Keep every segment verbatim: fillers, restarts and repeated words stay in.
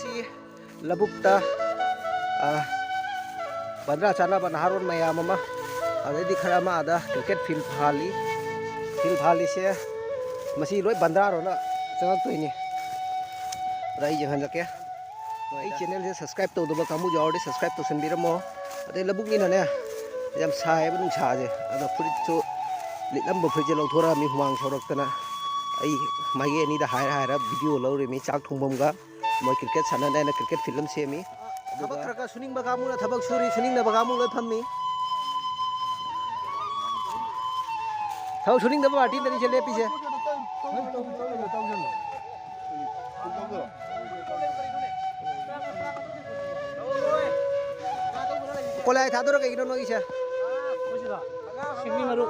ꯁꯤ ꯂꯧꯕꯨꯛꯇ, ꯑ, ꯕꯟꯗ꯭ꯔꯥ ꯆꯥꯅꯕ ꯅꯍꯥꯔꯣꯜ ꯃꯌꯥꯝ ꯑꯃ, ꯑꯗꯩꯗꯤ ꯈꯔ ꯑꯃ ꯑꯥꯗ ꯀ꯭ꯔꯤꯀꯦꯠ ꯐꯤꯜ ꯐꯥꯜꯂꯤ꯫ ꯐꯤꯜ ꯐꯥꯜꯂꯤꯁꯦ ꯃꯁꯤ ꯂꯣꯏ ꯕꯟꯗ꯭ꯔꯥꯔꯣꯅ ꯆꯪꯉꯛꯇꯣꯏꯅꯤ꯫ ꯑꯗ ꯑꯩ ꯌꯦꯡꯍꯜꯂꯛꯀꯦ꯫ ꯑꯩ ꯆꯦꯅꯦꯜꯁꯦ ꯁꯕꯁꯀ꯭ꯔꯥꯏꯕ ꯇꯧꯗꯕ ꯀꯥꯡꯕꯨ ꯌꯥꯎꯔꯗꯤ ꯁꯕꯁꯀ꯭ꯔꯥꯏꯕ ꯇꯧꯁꯟꯕꯤꯔꯝꯃꯣ꯫ ꯑꯗꯩ ꯂꯧꯕꯨꯛꯅꯤꯅꯅꯦ, ꯌꯥꯝ ꯁꯥꯏꯌꯦꯕ ꯅꯨꯡꯁꯥꯁꯦ꯫ ꯑꯗꯣ ꯐꯨꯔꯤꯠꯁꯨ, ꯂꯤꯠꯂꯝꯕ ꯐꯨꯔꯤꯠꯁꯦ ꯂꯧꯊꯣꯔꯛꯑꯃꯤ ꯍꯨꯃꯥꯡ ꯁꯧꯔꯛꯇꯅ꯫ ꯑꯩ ꯃꯥꯏꯀꯩ ꯑꯅꯤꯗ ꯍꯥꯏꯔ ꯍꯥꯏꯔ ꯚꯤꯗꯤꯑꯣ ꯂꯧꯔꯤꯃꯤ, ꯆꯥꯛ ꯊꯣꯡꯐꯝꯒ ꯃꯣꯏ ꯀ꯭ꯔꯤꯀꯦꯠ ꯁꯥꯟꯅꯅꯦꯅ ꯀ꯭ꯔꯤꯀꯦꯠ ꯐꯤꯜ ꯑꯃ ꯁꯦꯝꯃꯤ꯫ ꯑꯗꯨꯒ ꯊꯕꯛ ꯈꯔ ꯈꯔ ꯁꯨꯅꯤꯡꯕ ꯀꯥꯡꯕꯨꯅ ꯊꯕꯛ ꯁꯨꯔꯤ, ꯁꯨꯅꯤꯡꯗꯕ ꯀꯥꯡꯕꯨ ꯂꯣꯏ ꯐꯝꯃꯤ꯫ ꯊꯕꯛ ꯁꯨꯅꯤꯡꯗꯕ ꯄꯥꯔꯇꯤꯗꯅꯤꯁꯦ ꯂꯦꯞꯄꯤꯁꯦ꯫ ꯀꯣꯂꯥꯏ ꯊꯥꯗꯣꯔ ꯀꯩꯒꯤꯅꯣ ꯅꯣꯏꯒꯤꯁꯦ? ꯁꯤꯡꯃꯤ ꯃꯔꯨ꯫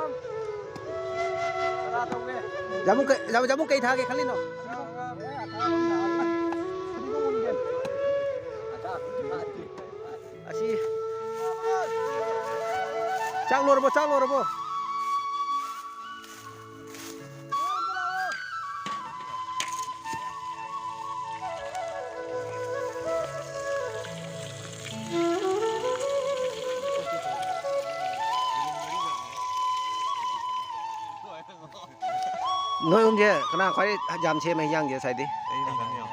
ꯖꯥꯃꯨ ꯀꯩ-, ꯖꯥꯃꯨ, ꯖꯥꯃꯨ ꯀꯩ ꯊꯥꯒꯦ ꯈꯜꯂꯤꯅꯣ? ꯑꯁꯤ ꯆꯥꯛ ꯂꯣꯏꯔꯕꯣ? ꯆꯥꯛ ꯂꯣꯏꯔꯕꯣ? ꯅꯣꯏ ꯑꯍꯨꯝꯁꯦ ꯀꯅꯥ ꯈ꯭ꯋꯥꯏ ꯌꯥꯝ ꯁꯦꯝꯃꯦ ꯍꯤꯌꯥꯡꯁꯦ ꯉꯁꯥꯏꯗꯤ? ꯑꯩꯅ ꯀꯩꯅꯣ꯫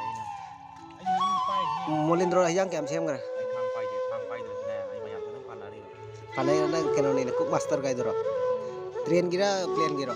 ꯃꯣꯂꯤꯟꯗ꯭ꯔꯣ ꯍꯤꯌꯥꯡ ꯀꯌꯥꯝ ꯁꯦꯝꯈ꯭ꯔꯦ? ꯑꯩ ꯊꯥꯡ ꯄꯥꯏꯗꯦ, ꯊꯥꯡ ꯄꯥꯏꯗ꯭ꯔꯁꯨꯅꯦ, ꯑꯩ ꯃꯌꯥꯝꯁꯨ ꯑꯗꯨꯝ ꯄꯥꯟꯅꯔꯤꯕ꯫ ꯄꯥꯟꯅꯩꯔꯣ? ꯅꯪ ꯀꯩꯅꯣꯅꯤꯅꯦ, ꯀꯨꯛ ꯃꯥꯁꯇꯔ ꯀꯥꯏꯗꯨꯔꯣ? ꯇ꯭ꯔꯦꯟꯒꯤꯔ, ꯄ꯭ꯂꯦꯟꯒꯤꯔꯣ?